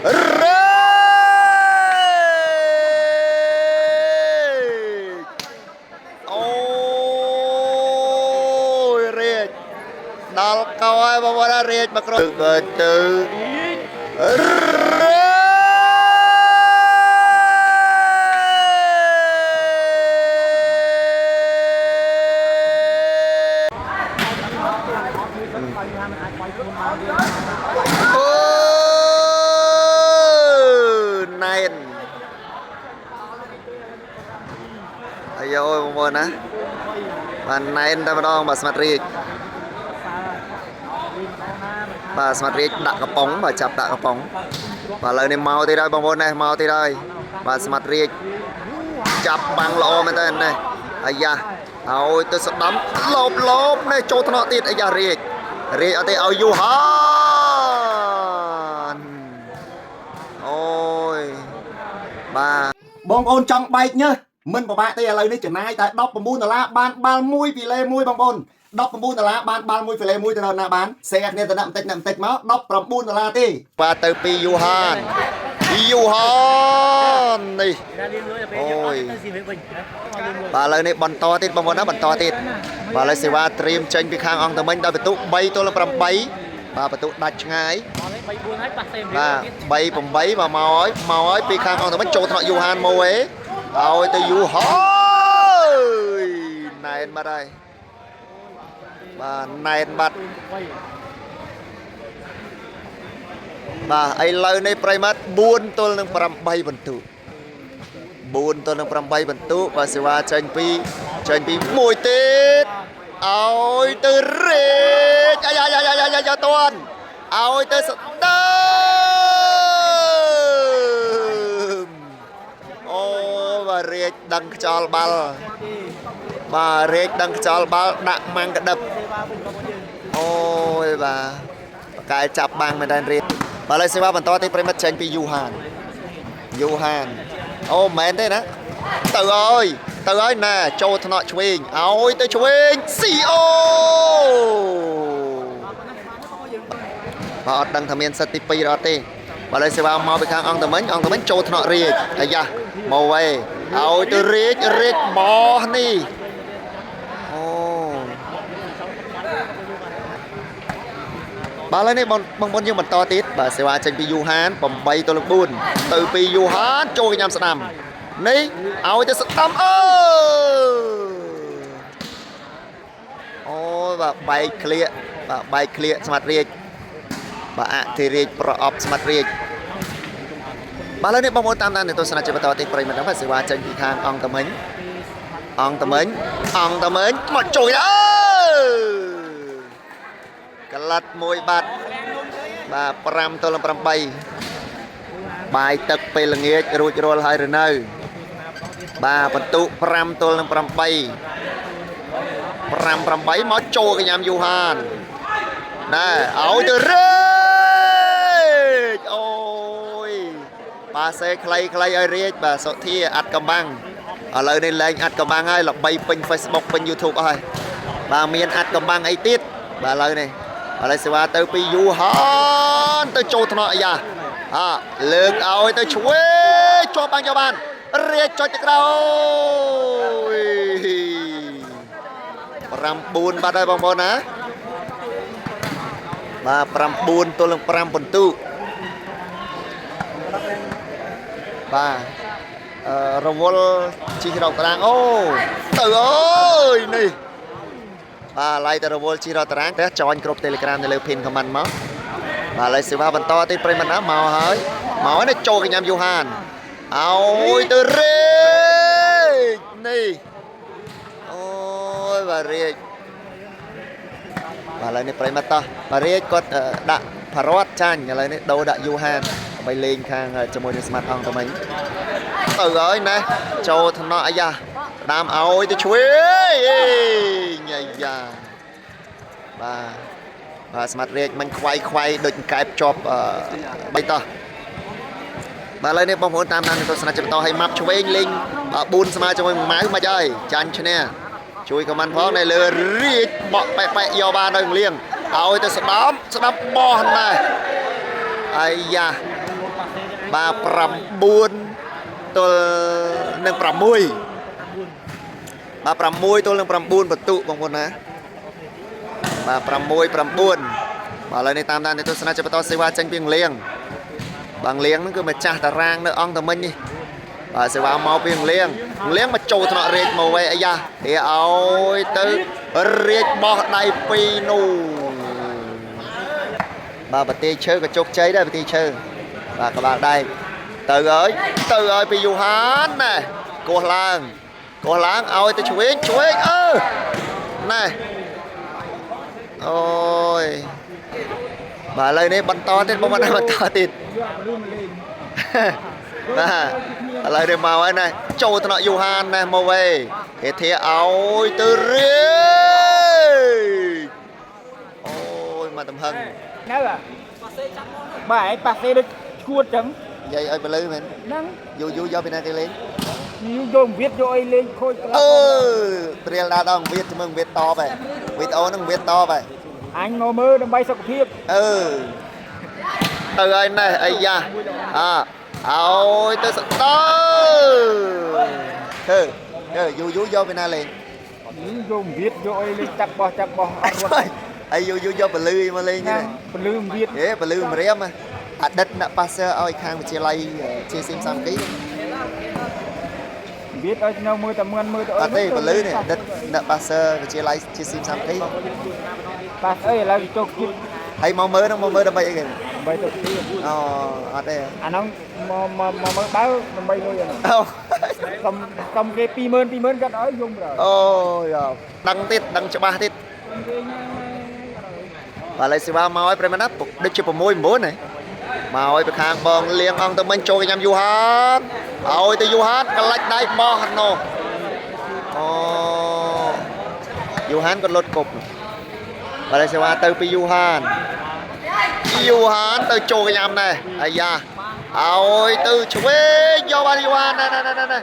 រេអូយរាជដល់កោហើយបងប្អូនរាជមកក្រុមទៅរេអូណែនអាយអូយបងប្អូនណាបាទណែនតែម្ដងបាទស្មាត់រាជបាទស្មាត់រាជដាក់កំប៉ុងបាទចាប់ដាក់កំប៉ុងបាទឥឡូវនេះមកទៀតហើយបងប្អូននេះមកទៀតហើយបាទស្មាត់រាជចាប់បាំងល្អមែនតើនេះអាយ៉ាឲ្យទៅស្ដាំលោបលោបនេះចូលថ្នាក់ទៀតអាយ៉ារាជរាជអត់ទេឲ្យយូហានអូយបាទ បងប្អូនចង់បែកញើសមិនពិបាកទេឥឡូវនេះចំណាយតែ19ដុល្លារបានបាល់មួយពីលេមួយបងប្អូន19ដុល្លារបានបាល់មួយពីលេមួយទៅដល់ណាបានសេគ្នាទៅដាក់បន្តិចដាក់បន្តិចមក19ដុល្លារទេ បាទទៅពីយូហានយូហាននេះអូយបាទឥឡូវនេះបន្តទៀតបងប្អូនណាបន្តទៀតបាទឥឡូវសេវាត្រៀមចេញពីខាងអង្គតមិញដោយបន្ទុក3ទល់នឹង8បាទបន្ទុកដាច់ឆ្ងាយបាទ3 8បាទមកហើយមកហើយពីខាងអង្គតមិញចូលថ្នាក់យូហានមកឯងឲ្យទៅយូហានណែនបាត់ហើយបាទណែនបាត់ បាទឥឡូវនេះប្រិមត្ត4ទល់នឹង8បន្ទុក4ទល់នឹង8បន្ទុកបាទសេវាចេញពីចេញពីមួយទៀតឲ្យទៅរេកអាយ៉ាយ៉ាយ៉ាយ៉ាយ៉ាតន់ឲ្យទៅស្ដើមអូបាទរាជដឹងខ្យល់បាល់បាទរាជដឹងខ្យល់បាល់ដាក់ម៉ាំងក្តឹបអូយបាទបកែចាប់បាំងមែនតើរាជបាទឥឡូវសេវាបន្តទីប្រិមិត្តចេញពីយូហានយូហានអូមែនទេណាទៅហើយទៅហើយណែចូលថ្នាក់ឆ្វេងឲ្យទៅឆ្វេងស៊ីអូបាទអត់ដឹងថាមានសិទ្ធទី2ឬអត់ទេបាទឥឡូវសេវាមកពីខាងអង្គតមិញអង្គតមិញចូលថ្នាក់រាជអាយ៉ាមកវេឲ្យទៅរាជរាជបោះនេះអូ បាទឥឡូវនេះបងបងប្អូនយើងបន្តទៀតបាទសេវាចេញពីយូហាន8ទល់នឹង4ទៅពីយូហានចូលកញ្ញាំស្ដាំនេះឲ្យទៅស្ដាំអើអូយបាទបែកក្លៀកបាទបែកក្លៀកស្មាត់រាជបាទអធិរាជប្រអប់ស្មាត់រាជបាទឥឡូវនេះបងប្អូនតាមដានទស្សនៈជាបន្តទៀតប្រិយមិត្តបាទសេវាចេញពីខាងអង្គតមិញអង្គតមិញអង្គតមិញមកជួយអើក្លិតមួយបាត់បាទ5ទល់នឹង8បាយទឹកពេលល្ងាចរួចរាល់ហើយឬនៅបាទបន្ទុក5ទល់នឹង8 5 8មកចូលកញ្ញាំយូហានណែឲ្យទៅរេកអូយប៉ាសេខ្លីខ្លីឲ្យរាជបាទសុធាអាត់កំបាំងឥឡូវនេះលែងអាត់កំបាំងហើយល្បីពេញ Facebook ពេញ YouTube អស់ហើយបាទមានអាត់កំបាំងអីទៀតបាទឥឡូវនេះឥឡូវសេវាទៅពីយូហានទៅចូលថ្នាក់អាយ៉ាអាលើកឲ្យទៅឆ្វេងជាប់បាំងយកបានរាជចុចទៅក្រោយ 9បាត់ហើយបងប្អូនណាបាទ9ទល់នឹង5ពិន្ទុបាទអឺរវល់ជីករកតារាងអូទៅអើយនេះបាទឡៃទៅរវល់ជីករកតារាងតែចอยគ្រប់ Telegram នៅលើ pin comment មកបាទឥឡូវសេវាបន្តទៀតប្រិយមិត្តណាមកហើយមកហើយនេះចូលកញ្ញាំយូហានឲ្យទៅរេកនេះ អូយបាទរាជបាទឥឡូវនេះប្រិមត្តតោះបាទរាជគាត់ដាក់ផារតចាញ់ឥឡូវនេះដូរដាក់យូហានដើម្បីលេងខាងជាមួយនឹងស្មាត់អង្គតមិញទៅហើយណាចូលថ្នាក់អាយ៉ាដាមឲ្យទៅឆ្វេងអាយ៉ាបាទបាទស្មាត់រាជមិនខ្វាយខ្វាយដូចកែបជាប់បីតោះបាទឥឡូវនេះបងប្អូនតាមដានទស្សនៈជាបន្តឲ្យម៉ាប់ឆ្វេងលេង4ស្មើជាមួយម៉ៅមិនហើយចាញ់ឈ្នះជួយខមមិនផងនៅលើរាជបក់បែកបែកយកបានដោយលៀងឲ្យទៅស្ដាំស្ដាំបោះណែអាយ៉ា បាទ9ទល់នឹង6បាទ6ទល់នឹង9បន្ទុកបងប្អូនណាបាទ6 9បាទឥឡូវនេះតាមដានទស្សនាជាបន្តសេវាចេញពីងលៀងបាទងលៀងហ្នឹងគឺម្ចាស់តារាងនៅអង្គតមិញនេះបាទសេវាមកពីងលៀងងលៀងមកចូលថ្នាក់រាជមកវេអាយ៉ាហេឲ្យទៅរាជបោះដៃពីរនោះបាទប្រទេសឈើក៏ជោគជ័យដែរប្រទេសឈើបាទក្បាលដែកទៅហើយទៅហើយពីយូហានណែកោះឡើងកោះឡើងឲ្យទៅឆ្វេងឆ្វេងអឺណែអូយបាទឥឡូវនេះបន្តទៀតបងប្អូនណាបន្តទៀតបាទឥឡូវនេះមកហើយណែចូលថ្នាក់យូហានណែមកវេហេធាឲ្យទៅរាជអូយមកតំហឹង នៅអាបាទឯងប៉ាសេដូចឈួតចឹង និយាយឲ្យពលឺមែន ហ្នឹង យូរយូរយកពីណាគេលេង យកវៀតយកអីលេងខូចក្លា អឺព្រាលដល់ដល់វៀតជំងវៀតតបហ៎វីដេអូហ្នឹងវៀតតបហ៎ អញមកមើលដើម្បីសុខភាព អឺទៅហើយណែអាយ៉ាអើឲ្យទៅសតើធ្វើធ្វើយូរយូរយកពីណាលេង យកវៀតយកអីលេងចាប់បោះចាប់បោះអត់រត់ អីយូរយូរយកពលឺមកលេង ណា នេះ ពលឺវៀត ហេពលឺម្រាមអតីតអ្នកប៉ាសឺឲ្យខាងវិទ្យាល័យជាស៊ីមសាមគ្គី វៀតឲ្យនៅមើលតែមឿនមើលទៅ អត់ទេពលឺនេះអតីតអ្នកប៉ាសឺវិទ្យាល័យជាស៊ីមសាមគ្គី ប៉ាស្អីឥឡូវចូលគិត ហើយមកមើលហ្នឹងមកមើលដើម្បីអីគេ ដើម្បីសុខភាព អូអត់ទេ អាហ្នឹងមកមកមកមើលបើដើម្បីលុយអាហ្នឹង អូ សុំសុំគេ20000 20000គាត់ឲ្យយំដល់ អូយដឹងទៀតដឹងច្បាស់ទៀតបាទឥឡូវសេវាមកឲ្យប្រិមត្តណាដូចជា6 9ហ៎មកឲ្យពីខាងបងលៀងអង្គទៅមិញចូលកញ្ញាំយូហានឲ្យទៅយូហានកលាច់ដៃបោះនោះអូយូហានក៏លុតគប់បាទឥឡូវសេវាទៅពីយូហានយូហានទៅចូលកញ្ញាំដែរអាយ៉ាឲ្យទៅឆ្វេងយកបានយូហានណែណែណែណែ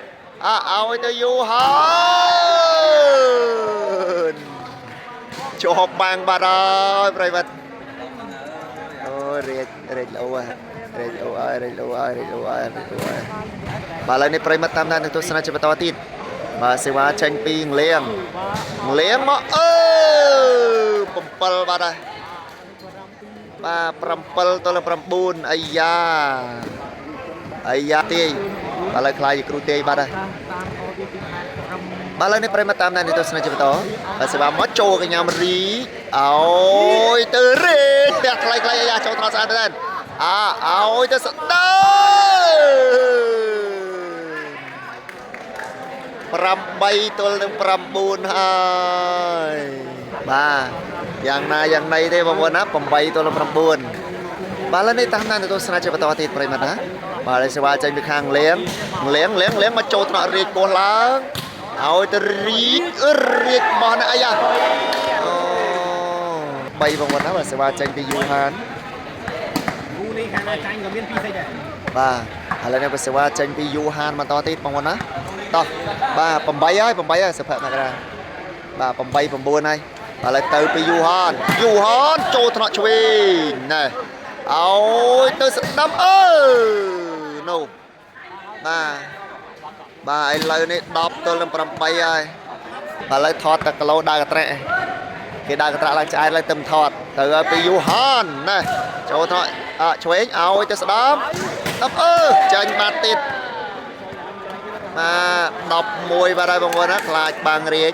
អើឲ្យទៅយូហានជាប់បាំងបាត់ហើយប្រិយមិត្តអូរាជរាជល្អហ่ะរាជល្អហើយរាជល្អហើយរាជល្អហើយរាជល្អហើយបាទឥឡូវនេះប្រិយមិត្តតាមដាននឹងទស្សនាជាបន្តទៀតបាទសេវាចេញពីងលៀងងលៀងមកអឺ7បាត់ហើយបាទ7ទល់នឹង9អាយ៉ាអាយ៉ាទាយបាទឥឡូវខ្លាយជាគ្រូទាយបាត់ហើយបាទឥឡូវនេះប្រិយមិត្តតាមដាននឹងទស្សនាជាបន្តបាទសេវាមកចូលកញ្ញាមរីអោយទៅរេផ្ទះខ្លីៗអាយ៉ាចូលត្រង់ស្អាតមែនអាអោយទៅស្ដា8ទល់នឹង9ហើយបាទយ៉ាងណាយ៉ាងណីទេបងប្អូនណា8ទល់នឹង9បាទឥឡូវនេះតាមដានទស្សនាជាបន្តទៀតប្រិយមិត្តណាបាទឥឡូវសេវាចេញពីខាងលៀងលៀងលៀងលៀងមកចូលថ្នាក់រាជកោះឡើងឲ្យទៅរីករាជបោះណាអាយ៉ាអូ3បងប្អូនណាបាទសេវាចេញពីយូហាន គូនេះខាងណាចាញ់ក៏មាន2សេចដែរ បាទឥឡូវនេះបើសេវាចេញពីយូហានបន្តទៀតបងប្អូនណាតោះបាទ8ហើយ8ហើយសុភមករាបាទ8 9ហើយឥឡូវទៅពីយូហានយូហានចូលថ្នាក់ឆ្វេងណែអោយទៅស្ដាំអឺនោះបាទបាទឥឡូវនេះ10ទល់នឹង8ហើយឥឡូវថតតែគីឡូដើរកត្រាក់គេដើរកត្រាក់ឡើងឆ្អែតឡើងទៅថតទៅឲ្យពីយូហានណែចូលថ្នាក់អឆ្វេងឲ្យទៅស្ដាំ ដប់អឺចាញ់បាត់ទៀតបាទ11បាត់ហើយបងប្អូនណាខ្លាចបាំងរាជ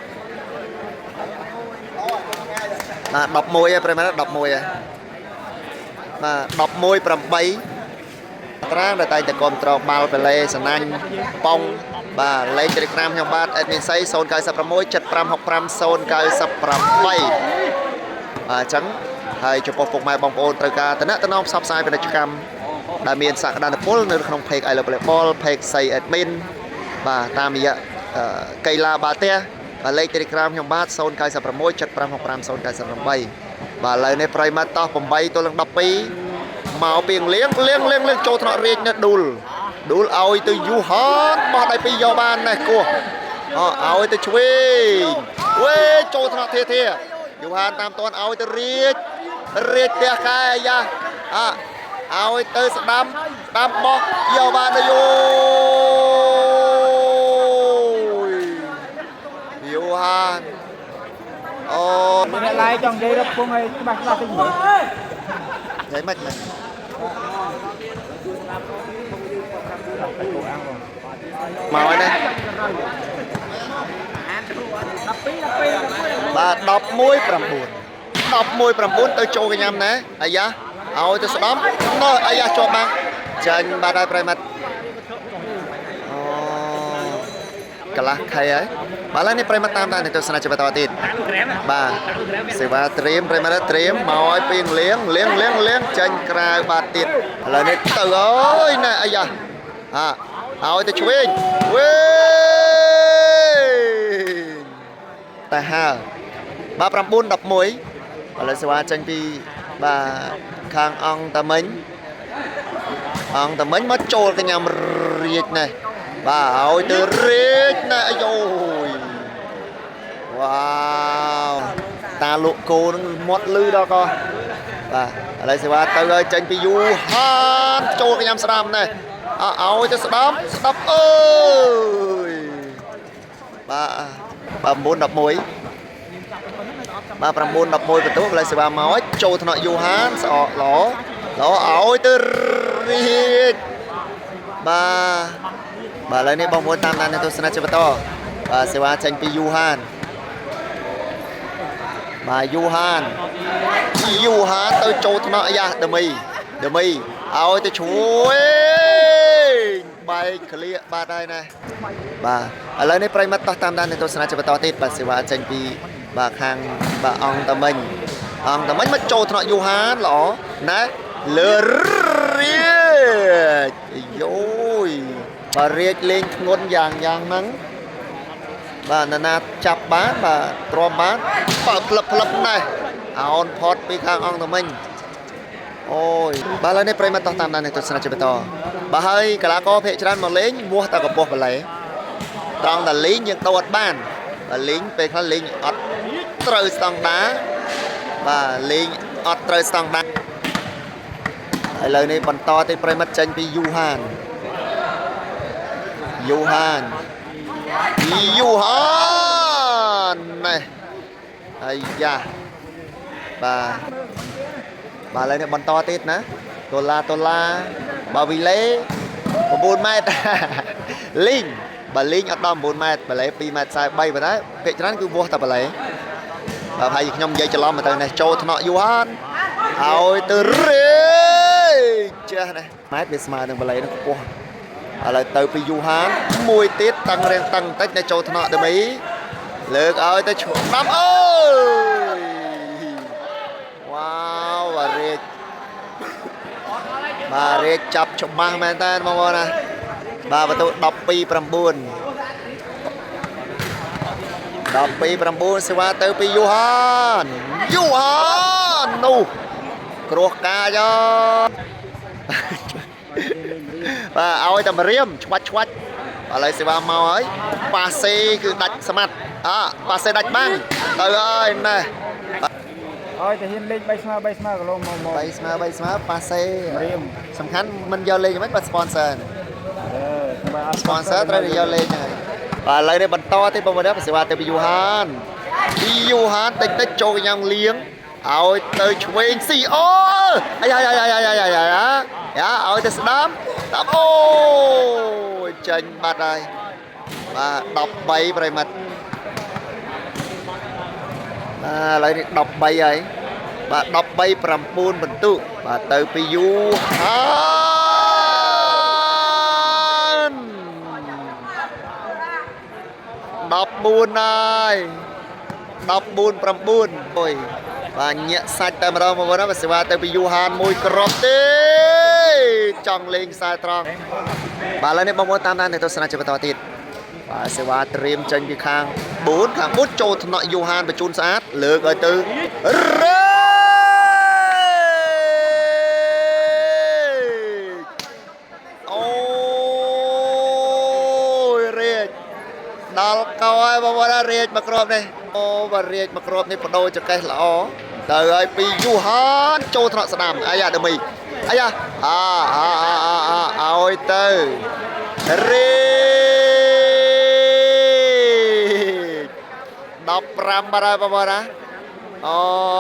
បាទ11ហើយប្រិមត្ត11ហើយបាទ11 8ត្រាងដែលតែងតែគ្រប់ត្របាល់ប៉េឡេសណាញ់ប៉ុងបាទលេខ Telegram ខ្ញុំបាទ admin សី096 7565 098បាទអញ្ចឹងហើយចំពោះពុកម៉ែបងប្អូនត្រូវការតំណតំណងផ្សព្វផ្សាយពាណិជ្ជកម្មដែលមានសក្តានុពលនៅក្នុង page I Love Volleyball page សី admin បាទតាមរយៈកីឡាបាល់ទះបាទលេខ Telegram ខ្ញុំបាទ096 7565 098បាទឥឡូវនេះប្រិយមិត្តតោះ8ទល់នឹង12មកពីលៀងលៀងលៀងលៀងចូលថ្នាក់រាជនៅឌូលឌូលឲ្យទៅយូហានបោះដៃពីរយកបានណេះគោះអឲ្យទៅឆ្វេងវេចូលថ្នាក់ធាធាយូហានតាមតនឲ្យទៅរាជរាជផ្ទះកែអាយ៉ាអឲ្យទៅស្ដាំ តាមបោះយកបានទៅយូយយូហានអូ អ្នកឡាយចង់និយាយរកពងឲ្យច្បាស់ច្បាស់តិចមើល និយាយមិនមិនមកហើយណាបាទ11 9 11 9ទៅចូលកញ្ញាំណាអាយ៉ាឲ្យទៅស្ដំណោះអាយ៉ាជាប់បាំងចាញ់បាទហើយប្រិមត្តអូកន្លះខែហើយបាទឥឡូវនេះប្រិមត្តតាមដានទស្សនៈជាបន្តទៀតបាទសេវាត្រៀមប្រិមត្តត្រៀមមកឲ្យពីលៀងលៀងលៀងលៀងចាញ់ក្រៅបាទទៀតឥឡូវនេះទៅអើយណែអាយ៉ាអាឲ្យទៅឆ្វេងវិញតែហើបាទ9 11ឥឡូវសេវាចេញពីបាទខាងអង្គតាមិញអង្គតាមិញមកចូលកញ្ញាំរាជណែបាទឲ្យទៅរាជណែអាយយវ៉ាវតាលក់គោនឹងមាត់លឺដល់កោបាទឥឡូវសេវាទៅឲ្យចេញពីយូហានចូលកញ្ញាំស្ដាំណែអើឲ្យទៅស្ដាំស្ដាប់អើយបាទបាទ9 11បាទ9 11បន្ទុកឥឡូវសេវាមកឲ្យចូលថ្នាក់យូហានស្អកល្អល្អឲ្យទៅរាជបាទបាទឥឡូវនេះបងប្អូនតាមដានទស្សនៈជាបន្តបាទសេវាចេញពីយូហានបាទយូហានយូហានទៅចូលថ្នាក់អាយ៉ាដមីដមីឲ្យទៅជួយបែកក្លៀកបាទហើយណាបាទឥឡូវនេះប្រិមត្តតោះតាមដានទស្សនៈជាបន្តទៀតបាទសេវាចេញពីបាទខាងបាទអង្គតាមិញអង្គតាមិញមកចូលថ្នាក់យូហានល្អណាលើរាជយោយបាទរាជលេងធ្ងន់យ៉ាងយ៉ាងហ្នឹងបាទណានាចាប់បានបាទទ្រាំបានបើផ្លឹបផ្លឹបណែអោនផុតពីខាងអង្គតាមិញអូយបាទឥឡូវនេះប្រិមត្តតោះតាមដានទស្សនៈជាបន្តបាទហើយកីឡាករភាគច្រើនមកលេងវាស់តែកម្ពស់បន្លែត្រង់តែលេងយើងតអត់បានបាទលេងពេលខ្លះលេងអត់ត្រូវស្តង់ដាបាទលេងអត់ត្រូវស្តង់ដាឥឡូវនេះបន្តទៅប្រិមិត្តចេញពីយូហានយូហានយូហាននេះអាយ៉ាបាទបាទឥឡូវនេះបន្តទៀតណាដុល្លារដុល្លារបាវីឡេ9ម៉ែត្រលីងបើលីងអត់ដល់9ម៉ែត្របាឡេ2ម៉ែត្រ43ប៉ុន្តែភាគច្រើនគឺវាស់តែបាឡេបាទហើយខ្ញុំនិយាយច្រឡំមកទៅនេះចូលថ្នាក់យូហានឲ្យទៅរេចេះណាម៉ែត្រវាស្មើនឹងបាឡេនោះខ្ពស់ឥឡូវទៅពីយូហានមួយទៀតតឹងរៀងតឹងបន្តិចនៅចូលថ្នាក់ទៅមីលើកឲ្យទៅឆ្ដាំអើយវ៉ាវបារាជបាទរាជចាប់ច្បាស់មែនតើបងប្អូនណាបាទបន្ទុក12 9 12 9សេវាទៅពីយូហានយូហាននោះគ្រោះកាចបាទឲ្យតែម្រាមឆ្វាច់ឆ្វាច់ឥឡូវសេវាមកហើយប៉ាសេគឺដាច់ស្មាត់អប៉ាសេដាច់បាំងទៅហើយណែ ឲ្យតែហ៊ានលេង3ស្មើ3ស្មើគីឡូមកមក 3ស្មើ3ស្មើប៉ាសេ រៀម សំខាន់មិនយកលេងមិនបាទ sponsor បាទ sponsor ត្រូវតែយកលេងហើយបាទឥឡូវនេះបន្តទៀតបងប្អូនសេវាទៅពីយូហានពីយូហានតិចតិចចូលកញ្ញាំលៀងឲ្យទៅឆ្វេងស៊ីអូអាយ៉ាយ៉ាយ៉ាយ៉ាយ៉ាយ៉ាយ៉ាឲ្យទៅស្ដាំតាមអូយចេញបាត់ហើយបាទ13ប្រិមិត្តបាទឥឡូវនេះ13ហើយបាទ13 9បន្ទុកបាទទៅពីយូហាន14ហើយ14 9អុយបាទញាក់សាច់តែម្ដងបងប្អូនណាសេវាទៅពីយូហានមួយគ្រាប់ទេចង់លេងខ្សែត្រង់បាទឥឡូវនេះបងប្អូនតាមដាននៅទស្សនៈជាបន្តទៀតបាទសេវាត្រៀមចេញពីខាង4ខាង4ចូលថ្នាក់យូហានបញ្ជូនស្អាតលើកឲ្យទៅរេអូយរាជដល់កោហើយបងប្អូនណារាជមកគ្រាប់នេះអូបាទរាជមកគ្រាប់នេះបដូរចកេះល្អទៅហើយពីយូហានចូលថ្នាក់ស្ដាំអាយ៉ាដមីអាយ៉ាអាអាអាអា ឲ្យទៅរីក15បាត់ហើយបងប្អូនណាអូ។